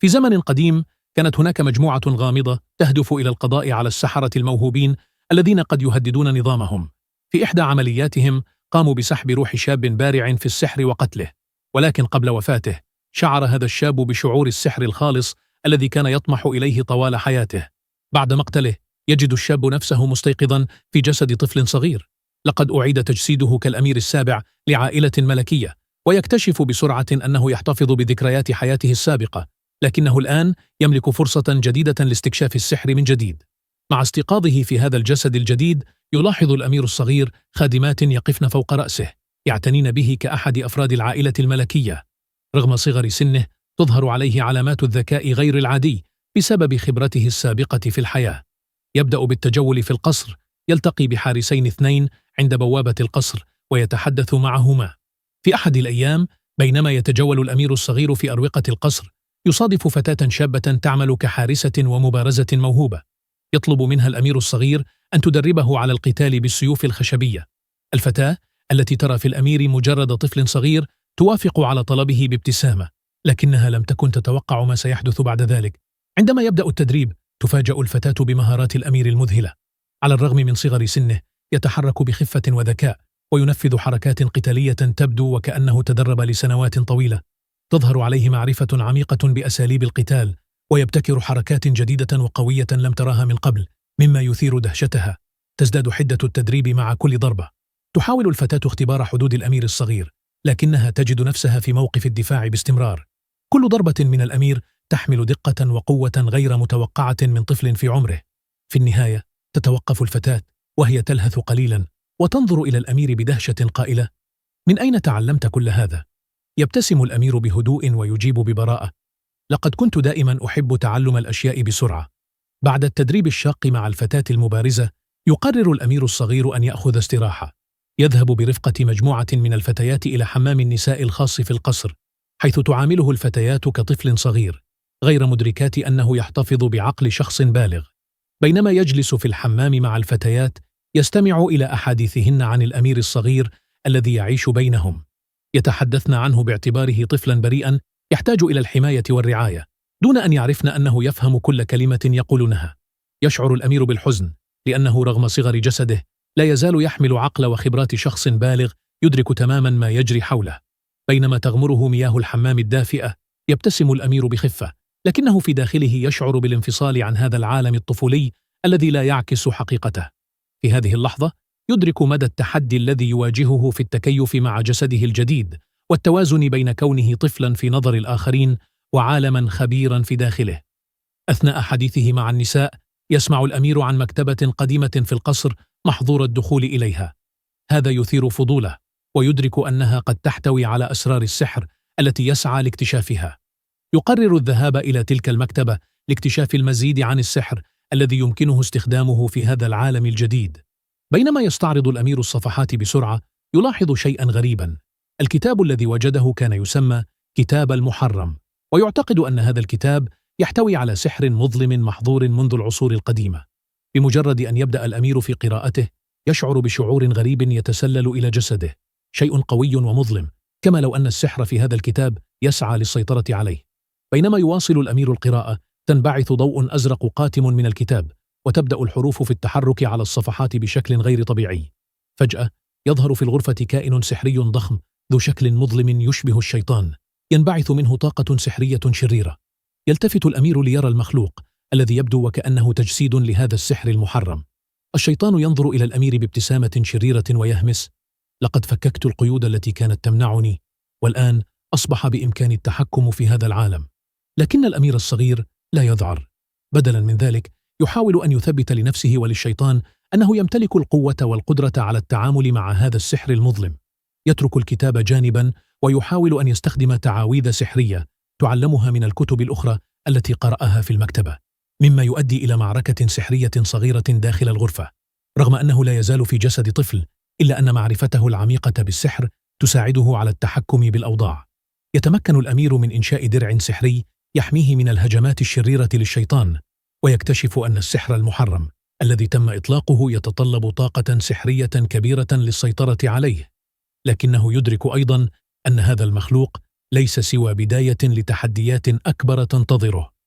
في زمن قديم كانت هناك مجموعة غامضة تهدف إلى القضاء على السحرة الموهوبين الذين قد يهددون نظامهم. في إحدى عملياتهم قاموا بسحب روح شاب بارع في السحر وقتله، ولكن قبل وفاته شعر هذا الشاب بشعور السحر الخالص الذي كان يطمح إليه طوال حياته. بعد مقتله يجد الشاب نفسه مستيقظا في جسد طفل صغير، لقد أعيد تجسيده كالأمير السابع لعائلة ملكية، ويكتشف بسرعة أنه يحتفظ بذكريات حياته السابقة، لكنه الآن يملك فرصة جديدة لاستكشاف السحر من جديد. مع استيقاظه في هذا الجسد الجديد يلاحظ الأمير الصغير خادمات يقفن فوق رأسه يعتنين به كأحد أفراد العائلة الملكية. رغم صغر سنه تظهر عليه علامات الذكاء غير العادي بسبب خبرته السابقة في الحياة. يبدأ بالتجول في القصر، يلتقي بحارسين اثنين عند بوابة القصر ويتحدث معهما. في أحد الأيام بينما يتجول الأمير الصغير في أروقة القصر يصادف فتاة شابة تعمل كحارسة ومبارزة موهوبة. يطلب منها الأمير الصغير أن تدربه على القتال بالسيوف الخشبية. الفتاة التي ترى في الأمير مجرد طفل صغير توافق على طلبه بابتسامة، لكنها لم تكن تتوقع ما سيحدث بعد ذلك. عندما يبدأ التدريب تفاجأ الفتاة بمهارات الأمير المذهلة. على الرغم من صغر سنه يتحرك بخفة وذكاء وينفذ حركات قتالية تبدو وكأنه تدرب لسنوات طويلة. تظهر عليه معرفة عميقة بأساليب القتال، ويبتكر حركات جديدة وقوية لم تراها من قبل، مما يثير دهشتها. تزداد حدة التدريب مع كل ضربة. تحاول الفتاة اختبار حدود الأمير الصغير، لكنها تجد نفسها في موقف الدفاع باستمرار. كل ضربة من الأمير تحمل دقة وقوة غير متوقعة من طفل في عمره. في النهاية تتوقف الفتاة وهي تلهث قليلا وتنظر إلى الأمير بدهشة قائلة: من أين تعلمت كل هذا؟ يبتسم الأمير بهدوء ويجيب ببراءة: لقد كنت دائما أحب تعلم الأشياء بسرعة. بعد التدريب الشاق مع الفتاة المبارزة يقرر الأمير الصغير أن يأخذ استراحة. يذهب برفقة مجموعة من الفتيات إلى حمام النساء الخاص في القصر، حيث تعامله الفتيات كطفل صغير، غير مدركات أنه يحتفظ بعقل شخص بالغ. بينما يجلس في الحمام مع الفتيات يستمع إلى أحاديثهن عن الأمير الصغير الذي يعيش بينهم. يتحدثن عنه باعتباره طفلا بريئا يحتاج إلى الحماية والرعاية، دون أن يعرفن أنه يفهم كل كلمة يقولونها. يشعر الأمير بالحزن لأنه رغم صغر جسده لا يزال يحمل عقل وخبرات شخص بالغ يدرك تماما ما يجري حوله. بينما تغمره مياه الحمام الدافئة يبتسم الأمير بخفة، لكنه في داخله يشعر بالانفصال عن هذا العالم الطفولي الذي لا يعكس حقيقته. في هذه اللحظة يدرك مدى التحدي الذي يواجهه في التكيف مع جسده الجديد والتوازن بين كونه طفلا في نظر الآخرين وعالما خبيرا في داخله. أثناء حديثه مع النساء يسمع الأمير عن مكتبة قديمة في القصر محظور الدخول إليها. هذا يثير فضوله ويدرك أنها قد تحتوي على أسرار السحر التي يسعى لاكتشافها. يقرر الذهاب إلى تلك المكتبة لاكتشاف المزيد عن السحر الذي يمكنه استخدامه في هذا العالم الجديد. بينما يستعرض الأمير الصفحات بسرعة يلاحظ شيئا غريبا. الكتاب الذي وجده كان يسمى كتاب المحرم، ويعتقد أن هذا الكتاب يحتوي على سحر مظلم محظور منذ العصور القديمة. بمجرد أن يبدأ الأمير في قراءته يشعر بشعور غريب يتسلل إلى جسده، شيء قوي ومظلم، كما لو أن السحر في هذا الكتاب يسعى للسيطرة عليه. بينما يواصل الأمير القراءة تنبعث ضوء أزرق قاتم من الكتاب، وتبدأ الحروف في التحرك على الصفحات بشكل غير طبيعي. فجأة يظهر في الغرفة كائن سحري ضخم ذو شكل مظلم يشبه الشيطان، ينبعث منه طاقة سحرية شريرة. يلتفت الأمير ليرى المخلوق الذي يبدو وكأنه تجسيد لهذا السحر المحرم. الشيطان ينظر إلى الأمير بابتسامة شريرة ويهمس: لقد فككت القيود التي كانت تمنعني، والآن أصبح بإمكاني التحكم في هذا العالم. لكن الأمير الصغير لا يذعر. بدلا من ذلك يحاول أن يثبت لنفسه وللشيطان أنه يمتلك القوة والقدرة على التعامل مع هذا السحر المظلم. يترك الكتاب جانبا ويحاول أن يستخدم تعاويذ سحرية تعلمها من الكتب الأخرى التي قرأها في المكتبة، مما يؤدي إلى معركة سحرية صغيرة داخل الغرفة. رغم أنه لا يزال في جسد طفل، إلا أن معرفته العميقة بالسحر تساعده على التحكم بالأوضاع. يتمكن الأمير من إنشاء درع سحري يحميه من الهجمات الشريرة للشيطان، ويكتشف أن السحر المحرم الذي تم إطلاقه يتطلب طاقة سحرية كبيرة للسيطرة عليه. لكنه يدرك أيضا أن هذا المخلوق ليس سوى بداية لتحديات أكبر تنتظره.